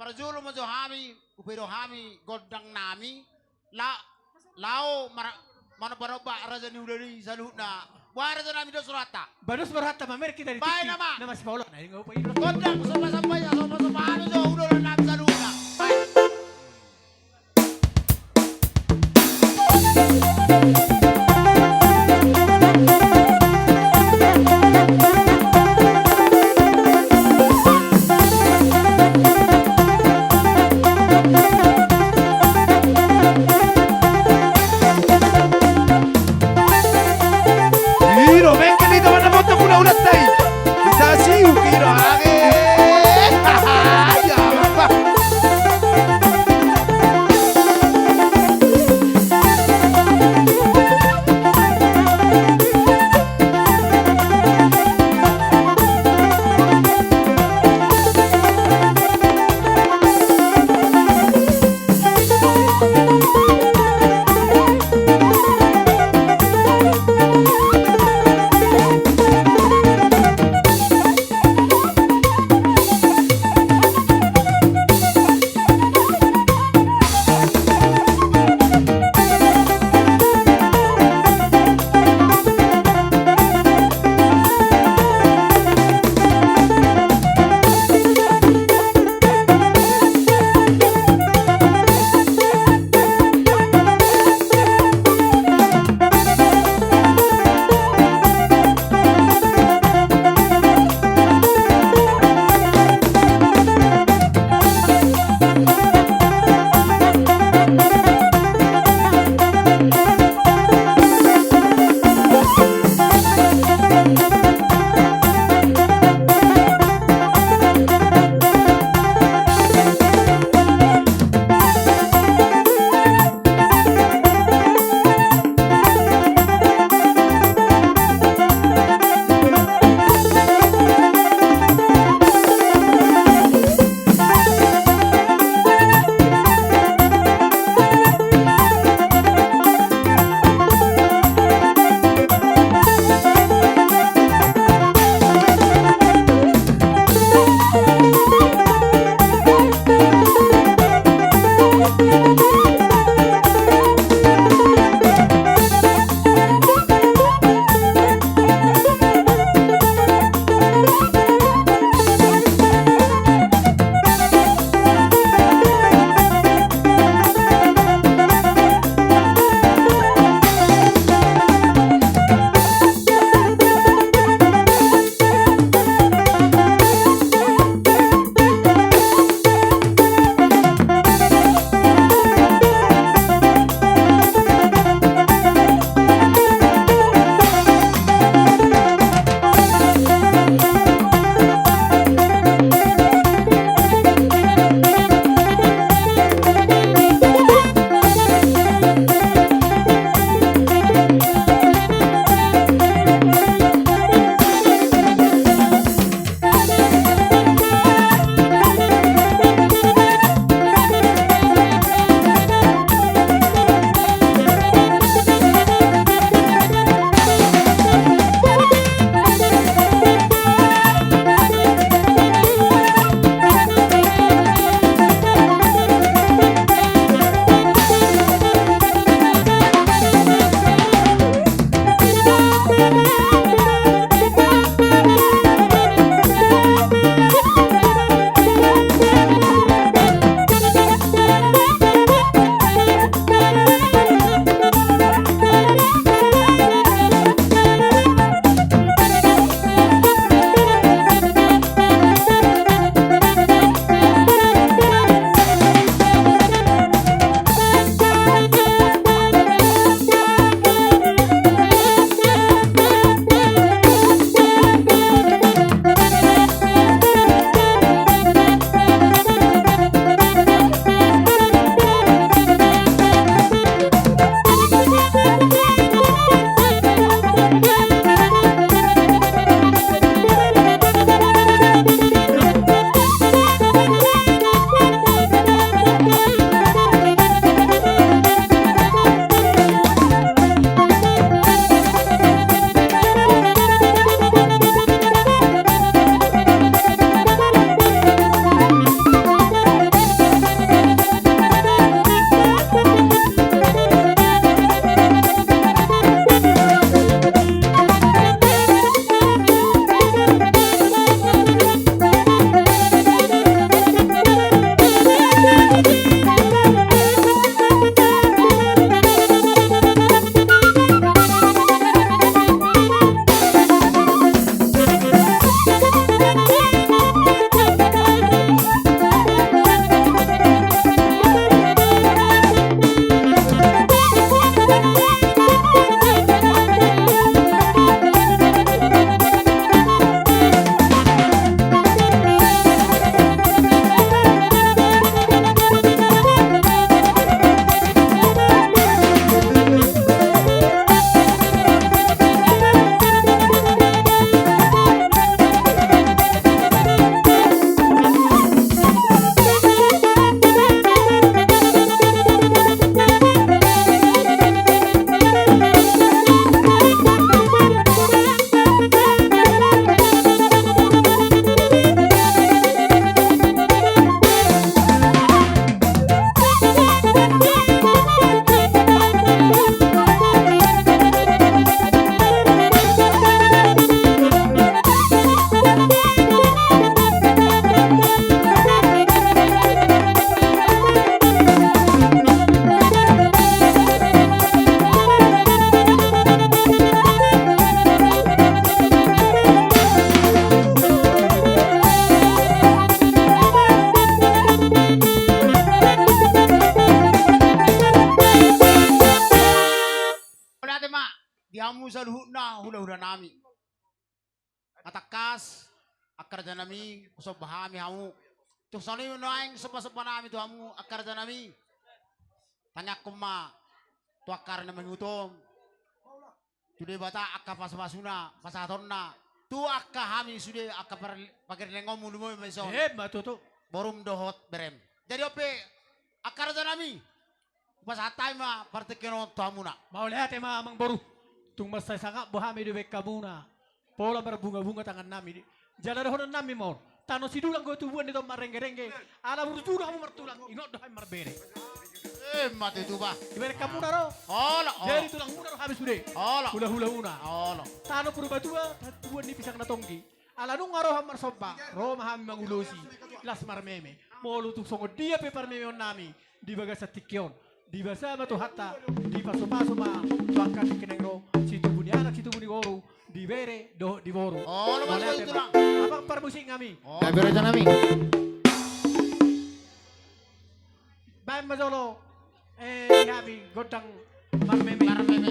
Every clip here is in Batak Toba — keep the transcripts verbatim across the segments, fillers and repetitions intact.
Parjolo ma jo hami, hupedo hami gondang nami, la, laho mar-, manomba-nomba raja ni ulaon i saluhutna. Boha raja nami, dos rohanta. Ba dos ma rohanta, mamereng hita di tingki. Baen nama. Na masipaolo, na ingo pa ilo. Gondang, sopa-sopa, sopa-sopa, anu jo, ulaon nami saluhutna. Baen. Iro mengke di teman-teman tak guna ulat tai. Kita siu kira age. saluhutna hula-hula nami. Atangkas, angka raja nami, husomba hami hamu. Tung songon i nuaeng somba-somba nami tu hamu, angka raja nami. Tangiangkon ma tu angka ari na mangihut on. Tu Debata angka pasu-pasuna, pasahatonna. Tu angka hami sude angka par-, pangkirnengonmu lumobi ma dison. Emma tutu. Borum dohot berem. Jadi on pe angka raja nami. Hupasahat hami ma partingkian on tu hamuna. Mauliate ma amang boru. Tung mansai sangap do hami dibaen hamuna. Pola marbunga-bunga tangan nami. Jala dohonon nami ma on. Tano sidulang do tubuan ni tong marrengge-rengge. Ala burju do hamu martulang. Ingot do hami marbere. Emma tutu bah. Dibaen hamuna do. Olo, olo. Jadi tulangmuna do hami sude. Olo. Hula-hulamuna. Olo. Tano Purbatua, tubuan ni pisang na tonggi. Ala nunga ro hami marsomba, ro ma hami mangulosi, las marmeme. Molo tung songon dia pe parmemeon nami, di bagasan tingki on. Dibasa ma Tuhanta, dipasu-pasu ma tu angka tingki na naeng ro, situbu ni anak, situbu ni boru, di bere, dohot di boru. Olo, mauliate ma. Amang parmusik nami. Olo. Gabe raja nami. Baen ma jolo, eh, di hami gondang marmeme. Marmeme.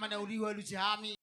na uli ualusi hami.